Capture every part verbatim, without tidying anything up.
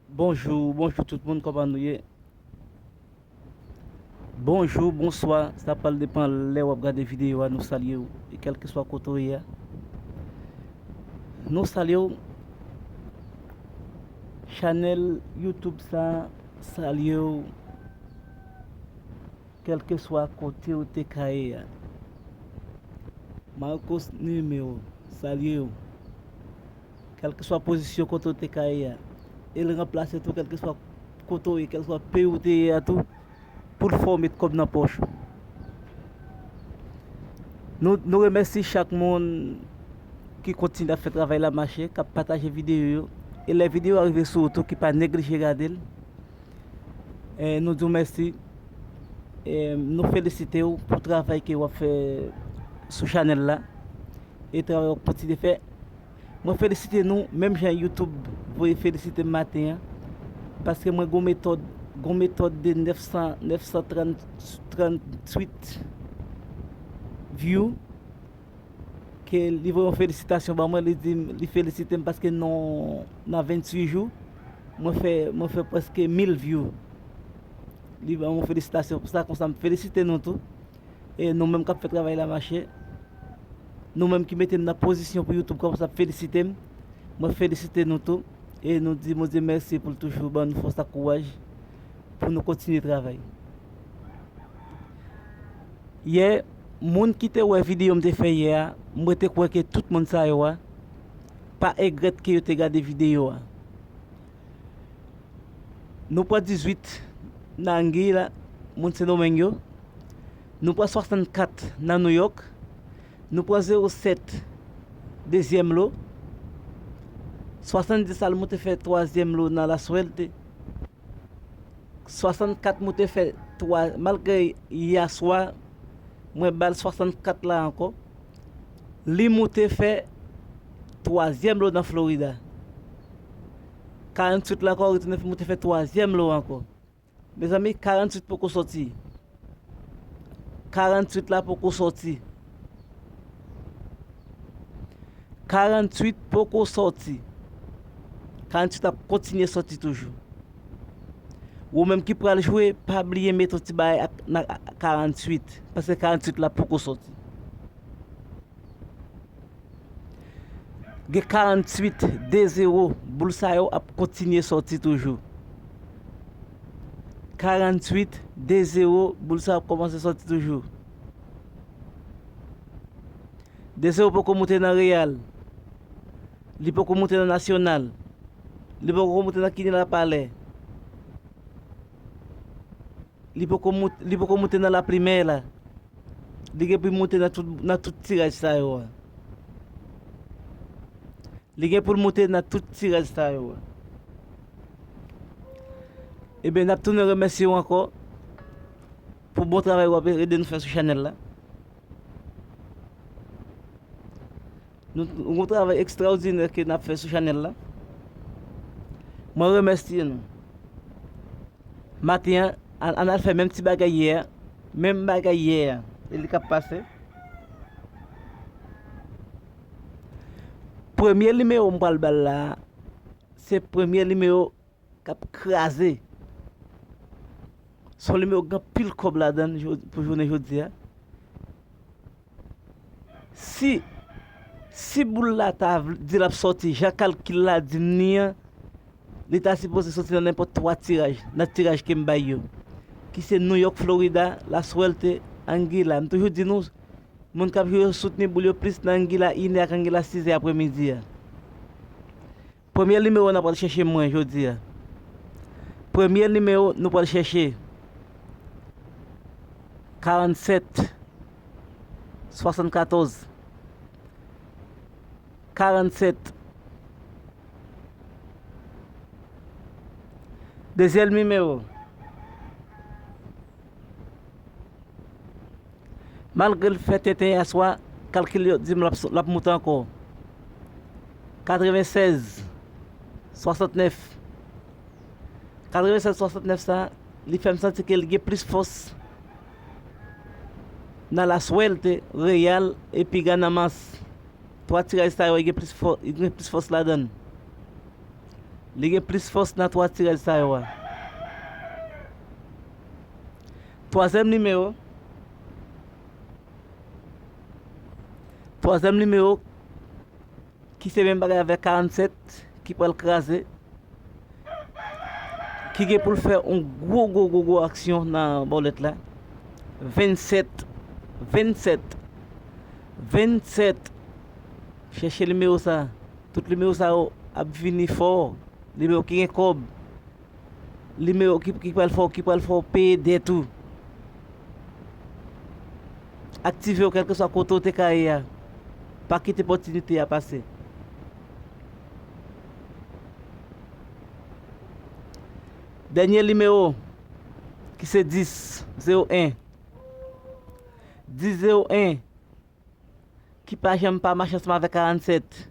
Bonjou, bonjou tout moun, kòman nou ye? Bonjou, bonswa, sa pral depann lè w ap gade videyo a, nou salye w. E kèlkeswa kote w ye a, nou salye w. Chanèl YouTube sa salye w, kèlkeswa kote w te ka ye a. Marcos Numéro, salye w. Kèlkeswa pozisyon kote w te ka ye a. E l ranplase tou, kèlkeswa kote w ye, kèlkeswa peyi w te ye a tou, pou l fè w met kòb nan pòch ou. Nou, nou remèsye chak moun ki kontinye ap fè travay la mache, k ap pataje videyo yo. E lè videyo a rive sou ou tou, ki pa neglije gade l, eh, nou di w mèsi. Eh, nou felisite w pou travay ke w ap fè sou chanèl la. E travay w ap kontinye fè. Mwen felisite nou, menm jan YouTube voye felisite m maten an, paske mwen gon metòd, gon metòd de nèf san, nèf san trant, trant uit view, ke li voye yon felisitasyon ban mwen, li di m, li felisite m paske nan, nan venntuit jou, mwen fè, mwen fè prèske mil view. Li ban mwen felisitasyon pou sa, konsa m felisite nou tou. E nou menm k ap fè travay la mache, nou menm ki mete m nan pozisyon pou YouTube kòmanse ap felisite m, mwen felisite nou tou. E nou di Bondye mèsi pou l toujou ban nou fòs ak kouraj pou nou kontinye travay. Yè, moun ki te wè videyo m te fè yè a, mwen te kwè ke tout moun sa yo a pa egrèt ke yo te gade videyo a. Nou pran dizuit nan Anguilla, moun Sendomeng yo. Nou pran swasannkat nan Nouyòk. Nou pran zewo sèt dezyèm lo. Swasanndis al moute fè twazyèm lo nan La Suerte. Swasannkat moute fè twa, malgre yè swa, mwen ba l swasannkat la ankò. Li moute fè twazyèm lo nan Florida. Karanntuit la ankò, retounen moute fè twazyèm lo ankò. Mezanmi, karanntuit poko sòti. Karanntuit la poko sòti. Karanntuit poko sòti. Karanntuit ap kontinye sòti toujou. Ou menm ki pral jwe, pa bliye mete yon ti bagay ak, nan karanntuit, paske karanntuit la poko sòti. Gen karanntuit, de zewo, boul sa yo ap kontinye sòti toujou. Karanntuit, de zewo, boul sa yo ap kòmanse sòti toujou. De zewo poko moute nan Real. Li poko moute nan Nasyonal. Li poko moute nan Kine La Palè. Li poko mout-, li poko moute nan La Primera. Li gen pou l moute nan tout, nan tout tiraj sa yo a. Li gen pou l moute nan tout tiraj sa yo a. Ebyen, n ap tounen remèsye w ankò pou bon travay w ap ede nou fè sou chanèl la. Nou, yon travay ekstraòdinè ke n ap fè sou chanèl la. Mwen remèsye nou. Maten an, ann, ann al fè menm ti bagay yè a. Menm bagay yè a. E li k ap pase. Premye nimewo m pral ba l la, se premye nimewo k ap kraze. Se yon nimewo k gen anpil kòb ladan l pou jounen jodi a. Si, si boul la ta vle di l ap sòti, jan kalkil la di m li an, li ta sipoze sòti nan nenpòt twa tiraj, nan tiraj ke m bay yo, ki se Nouyòk, Florida, La Suerte, Anguilla. M toujou di nou, moun k ap jwe yo soutni boul yo plis nan Anguilla inè ak Anguilla sizè apremidi a. Premye nimewo n ap al chèche mwen jodi a. Premye nimewo nou pral chèche karannsèt, swasannkatòz, karannsèt. Dezyèm nimewo. Malgre l fè tenten yè swa, kalkil yo di m l ap, l ap moute ankò. Katrevennsèz, swasantnèf. Katrevennsèz, swasantnèf sa, li fè m santi ke li gen plis fòs nan La Suerte, Real, epi Ganamas. Twa tiraj sa yo, li gen plis fò-, li gen plis fòs ladan l. Li gen plis fòs nan twa tiraj sa yo a. Twazyèm nimewo. Twazyèm nimewo ki se menm bagay avèk karannsèt ki pral kraze, ki gen pou l fè yon gwo, gwo, gwo, gwo aksyon nan bòlèt la. Vennsèt, vennsèt, vennsèt. Chèche nimewo sa. Tout nimewo sa yo ap vini fò. Nimewo ki gen kòb. Nimewo ki, ki pral fè w, ki pral fè w peye dèt ou. Aktive yo kèlkeswa kote w te ka ye a. Pa kite opòtinite a pase. Dènye nimewo ki se dis zewo en. Dis zewo en ki pa janm pa mache ansanm avèk karannsèt.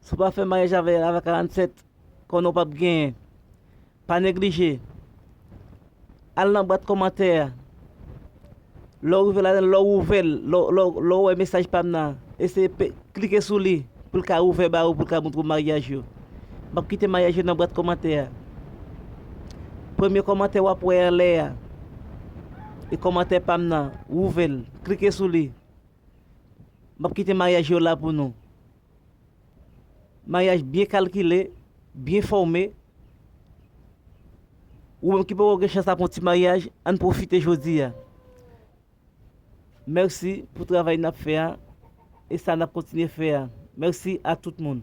Si w pa fè maryaj avè, avè karannsèt, konnen w p ap genyen. Pa neglije. Al nan bwat kòmantè a. Lè w rive ladan l, lè w ouvè l, lè w, lè w, lè w wè mesaj pa m nan, eseye pe-, klike sou li pou l ka ouvè ba ou, pou l ka montre w maryaj yo. M ap kite maryaj yo nan bwat kòmantè a. Premye kòmantè w ap wè anlè a, e kòmantè pa m nan, ouvè l, klike sou li. M ap kite maryaj yo la pou nou. Maryaj byen kalkile, byen fòme. Ou menm ki poko gen chans ap yon ti maryaj, ann pwofite jodi a. Mèsi pou travay n ap fè a e sa n ap kontinye fè a. Mèsi a tout moun.